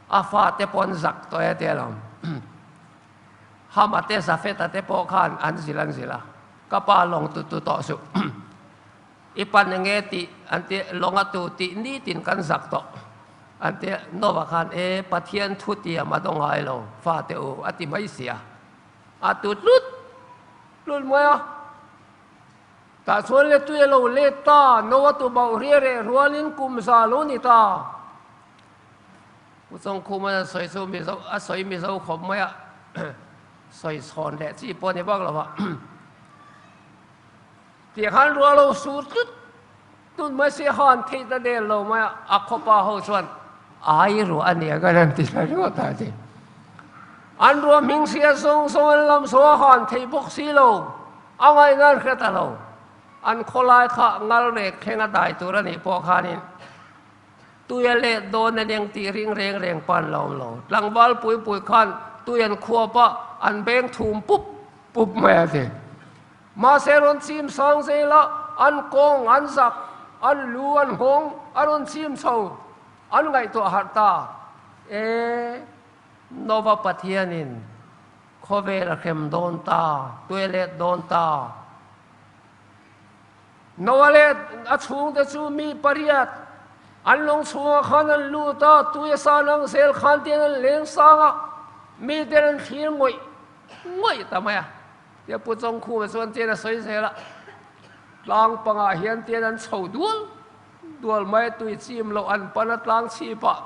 Speaker 1: a fate pawh an zak tawh e tia lo. Hama te Zafeta te pawh khan an zil an zil a, ka pa lawng tu tu tawh suh. I pan enge tih an ti, lawng a tu tih nitin kan zak tawh an ti. Nova khan e Pathian thu tiam a dawng ngai lo fate u a ti mai sia. A tu tlut tlut mai a. Tah chuan le tui a lo let ta, Nova tu bauh ria reh rualin kum za lo ni ta. Pu Chawngkhum an sawi chu Mizo a sawi Mizo khawp mai a, sawi chhawn leh chi pawh a ni vak lo a. Tih khan ruah lo sur tlut tlut mai se han theih ta del lo mai a, a khawpa ho chuan ai ruah a nia kan han ti thla ringawt a ti. An ruah hming sia zawng zawng an lam zawh a han theih bawk si lo, a ngaihna an hre ta lo. An khawlai kha ngal rek thleng a dai tur a nih pawh khanin Tui a let dawn a neng tih ring reng reng pan lo awm lo. Tlangval pui pui khan tui an khuap a, an beng thum pup pup mai a ti. Mahse rawn chim sang zel a, an kawng, an zak, an lu, an nghawng a rawn chim chho. An ngaihtuah harh ta. E, Nova Pathianin khawvel a hrem dawn ta, tui a let dawn ta. Noah leh a chhungte chu mi pariat an lawng chhungah khan an lut a, tui a san ang zel khan tiin an leng sang a, miten an thlir ngawih ngawih ta mai a. Tia Pu Chawngkhuma chuan tiin a sawi zel a, tlang pangah hian tiin an chho dual dual mai a, tui chim loh an pan a, tlang chhipah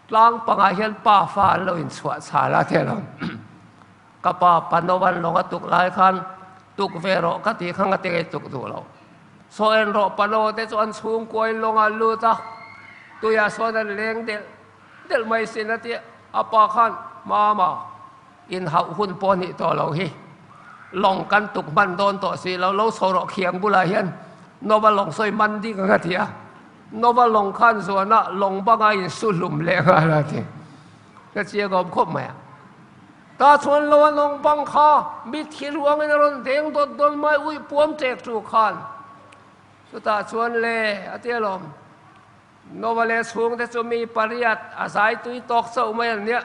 Speaker 1: tlang pangah hian pa fa an lo inchhuah chhal a tia lo. Ka pa Panovan lawng a tuk lai khan tuk ve rawh ka tih kha ngati ngei tuk duh lo. Saw en rawh Pano te chu an chhungkuain lawng ah lut a, tuiah sawn an leng delh delh mai sin a ti. A pa khan, Mama, inhauh hun pawh nih tawh lo hi. Lawng kan tuk hman dawn tawh si lo, lo chho rawh khiang bulah hian Nova lawng sawi man ding ang a ti a. Nova lawng khan zuanah lawng banga insu hlum leh nghal a ti. Ka chiang awm khawp mai a. Ta chuan lo a nawng bang kha mitthi ruangin a rawn deng dawt dawn mai ui puam ṭek ṭu khan. Chutah chuan le a ti alawm. Nova leh chhungte chu mi pariat a zai tui tawk chauh mai an nia.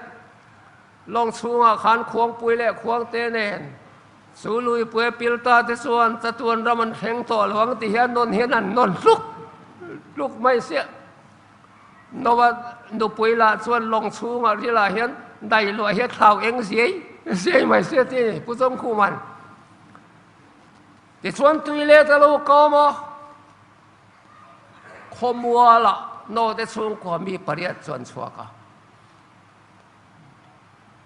Speaker 1: Lawng chhungah khan khuangpui leh khuangte nen chu luipui a pil ta te chuan chatuan ram an thleng tawh lo ang ti hian nawn hian an nawn hluk hluk mai siah. Nova nupui lah chuan lawng chhungah rilah hian dai luah hian thlau eng ziai ziai mai se ti a ni Pu Chawngkhuman. Tichuan tui let a lo kawm a, khawmualah naute chhungkua mi pariat chuan chhuak a,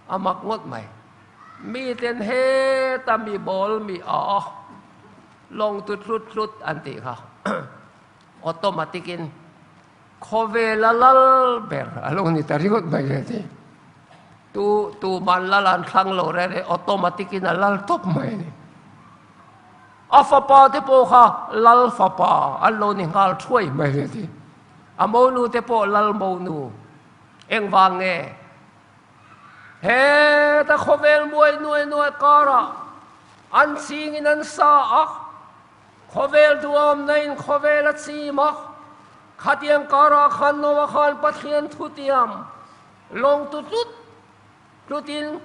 Speaker 1: a mak ngawt mai. Miten heta mi bawl mi a lawng tut hlut hlut an tih kha. Automatic in khawvel a lal ber a lo ni ta ringawt mai le ti. Tu tu man lal an thlang lo re re automatic in a lal tawp mai a ni. A fapa te pawh kha lal fapa an lo ni nghal thuai mai le ti. A monu te pawh lal monu engvang nge heta khawvel muai nuai nuai karah an chingin an sa a. Khawvel duamna in khawvel a chim a, khatiang karah khan Noah khan Pathian thutiam lawng tu tlut tlutin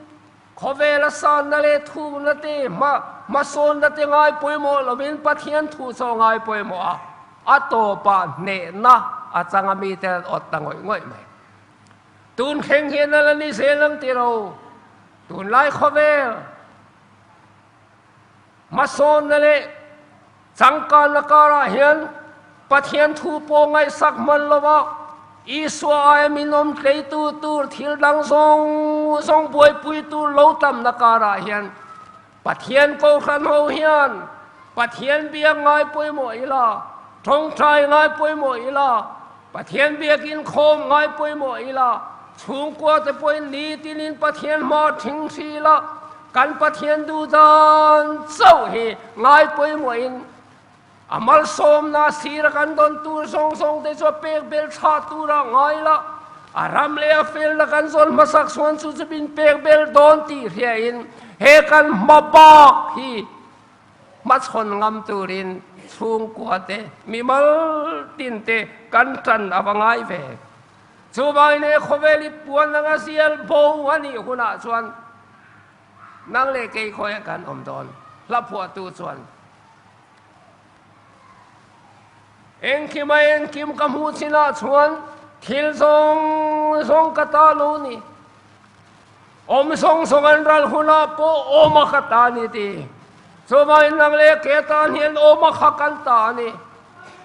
Speaker 1: khawvel a sanna leh thukna te hmasawnna te ngai pawimawh lovin Pathian thu chaw ngai pawimawh a, a tawpah hnehna a chang a mite an awt ta ngawih ngawih mai. Tun thleng hian a la ni zel ang tiro, tunlai khawvel. Hmasawnna leh changkanna karah hian Pathian thu pawh ngaihsak hman lo a. Isua aia min awm tleitu tur thil dang zawng zawng buaipui tur lo tamna karah hian Pathian Kohhran ho hian Pathian biak ngai pawimawh ila, tawngtai ngai pawimawh ila, Pathian biakin khawm ngai pawimawh ila, chhungkua te pawhin nitinin Pathian hma thing hril a, kan Pathian duh dan chauh hi ngai pawimawhin a malsawmna sira kan dawn tur zawng zawng te chu a pek bel thlah tura ngai la, a ram leh a felna kan zawn hmasak chuan chu chu min pek bel dawn tih hriain he kan hma bak hi hmachhawn ngam turin chhungkua te, mimal tin te kan tan a va ngai ve. Chuvangin he khawvel i puan anga zial bo a nih hunah chuan nang leh kei khawiah kan awm dawn, hla phuahtu chuan. Engkim a engkim ka hmuh chinah chuan thil zawng zawng ka ta lo ni. Awm zawng zawng an ral hunah pawh awm a ka ta ni ti. Chuvangin nang leh ke tan hian awm a kha kan ta a ni.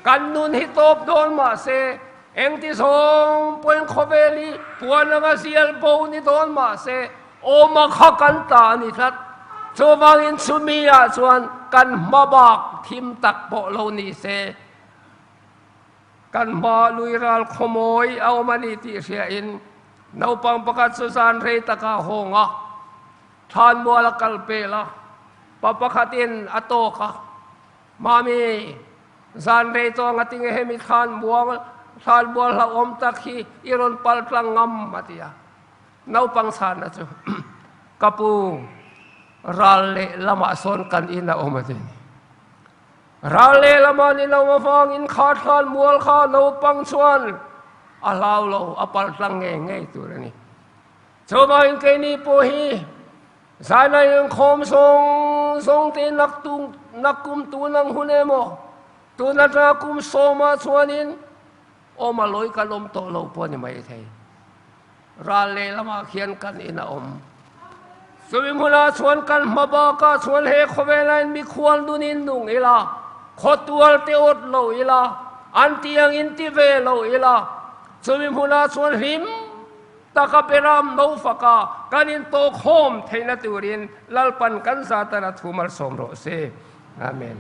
Speaker 1: Kan nun hi tawp dawn mahse engti zawng pawhin khawvel hi puan anga zial bo ni dawn mahse Awm a kha kan ta a ni tlat. Chuvangin chumi ah chuan kan hma bak thim tak pawh lo ni se, kan hma lui ral khawmawi a awm a ni tih hriain naupang pakhat chu zan rei taka hawng a, thlanmual a kal pel a, pa pakhatin a tawk a, Mami, zan rei tawng a tinge hemi thlanmual thlanmual hlauhawm tak hi i rawn pal tlang ngam a ti a. Naupang chhanna chu ka pu ral leh lamah sawn kan in a awm a ti. Ral leh lama ni lo avangin kha thlan mual kha naupang chuan a hlau lo, a pal tlang ngei ngei tur a ni. Chuvangin keini pawh hi zaina inkhawm zawng zawng te nakkum tun ang hun emaw, tun atanga kum sawmah chuanin Awm a lawi kan awm tawh lo pawh a ni maithei. Ral lehlamah khian kan in a awm. Chumi hmunah chuan kan hma bakah chuan he khawvelain mikhual nunin nung ila, khawtual te awt lo ila, an ti angin ti ve lo ila, chumi hmunah chuan hlim taka beram no faka kan intawkhawm theihna turin Lalpan kan zatana thu malsawm rawh se. Amen.